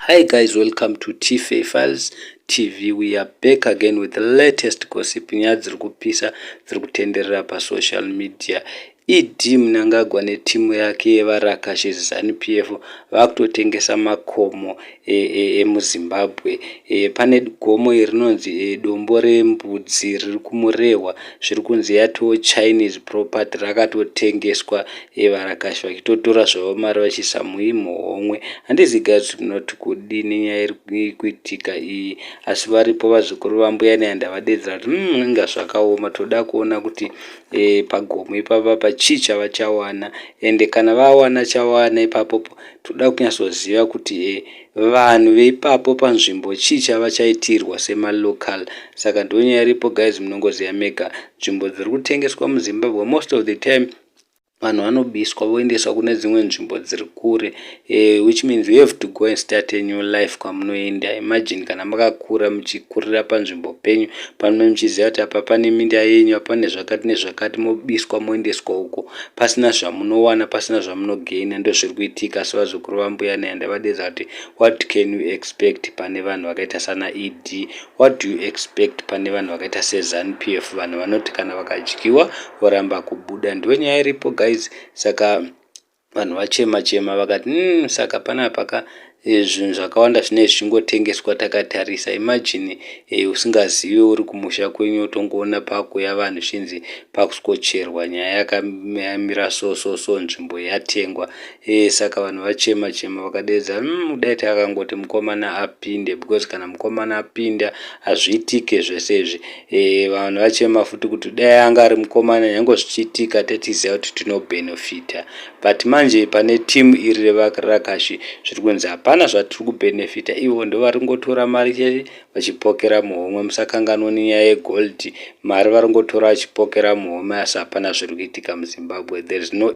Hi guys, welcome to TFA Files TV. We are back again with the latest gossip. Nyaya dziri kupisa dziri kutenderera pasocial media. ED Mnangagwa netimu yake yevarakashi ZANU-PF vakutotengesa makomo emuZimbabwe. Pane gomo rinonzi Dombo Rembudzi riri kuMurehwa. Zviri kunzi yatoo Chinese property, rakatotengeswa, varakashi vachitotora zvavo mari vachiisa muhomwe. Handizivi guys, munoti kudini nyaya iri kuitika iyi? Asi varipo vazukuru vambuya Nehanda vadedzera kuti inga zvakaoma. Toda kuona kuti pagomo ipapa chii chavachawana, ende kana vawana chawana ipapopo, toda kunyatsoziva kuti vanhu veipapo panzvimbo chii chavachaitirwa semalocal. Saka ndonyaya iripo guys, munongoziva mega nzvimbo dziri kutengeswa muZimbabwe, most of the time vanhu vanobiswa voendeswa kune dzimwe nzvimbo dziri kure, which means you have to go and start a new life kwamunoenda. Imagine kana makakura muchikurira panzvimbo penyu panome muchiziva kuti apa pane minda yenyu, apa pane zvakati nezvakati, mobiswa moendeswa uko pasina zvamunowana, pasina zvamunogaina. Ndozviri kuitika. Sevazukuru vambuya Nehanda vadedza kuti what can you expect pane vanhu vakaita sana ED? What do you expect pane vanhu vakaita seZANU-PF, vanhu vanoti kana vakadyiwa voramba kubuda? Ndo nyaya iripo guys. Saka vanhu vachema chema vakati saka panapa ka zvinhu zvakawanda zvinenge zvichingotengeswa takatarisa. Imagine usingazivi, uri kumusha kwenyu, utongoona pakuuya vanhu zvichinzi pakusikocherwa, nyaya yakamira so so so, nzvimbo yatengwa. Saka vanhu vachema chema vakadedza, dai takangoti mukomana apinde, because kana mukomana apinda hazviitike zvese izvi. Vanhu vachema futi kuti dai anga ari mukomana, nyange zvichiitika tetiziva kuti tinobhenefita, but manje pane timu iri revarakashi zviri kunzi hapana zvatiri kubhenefita. Ivo ndo vari kungotora mari chete vachipokera muhomwe. Musakanganwa nenyaya yegold, mari vari kungotora vachipokera muhomwe, asi hapana zviri kuitika muZimbabwe. There is no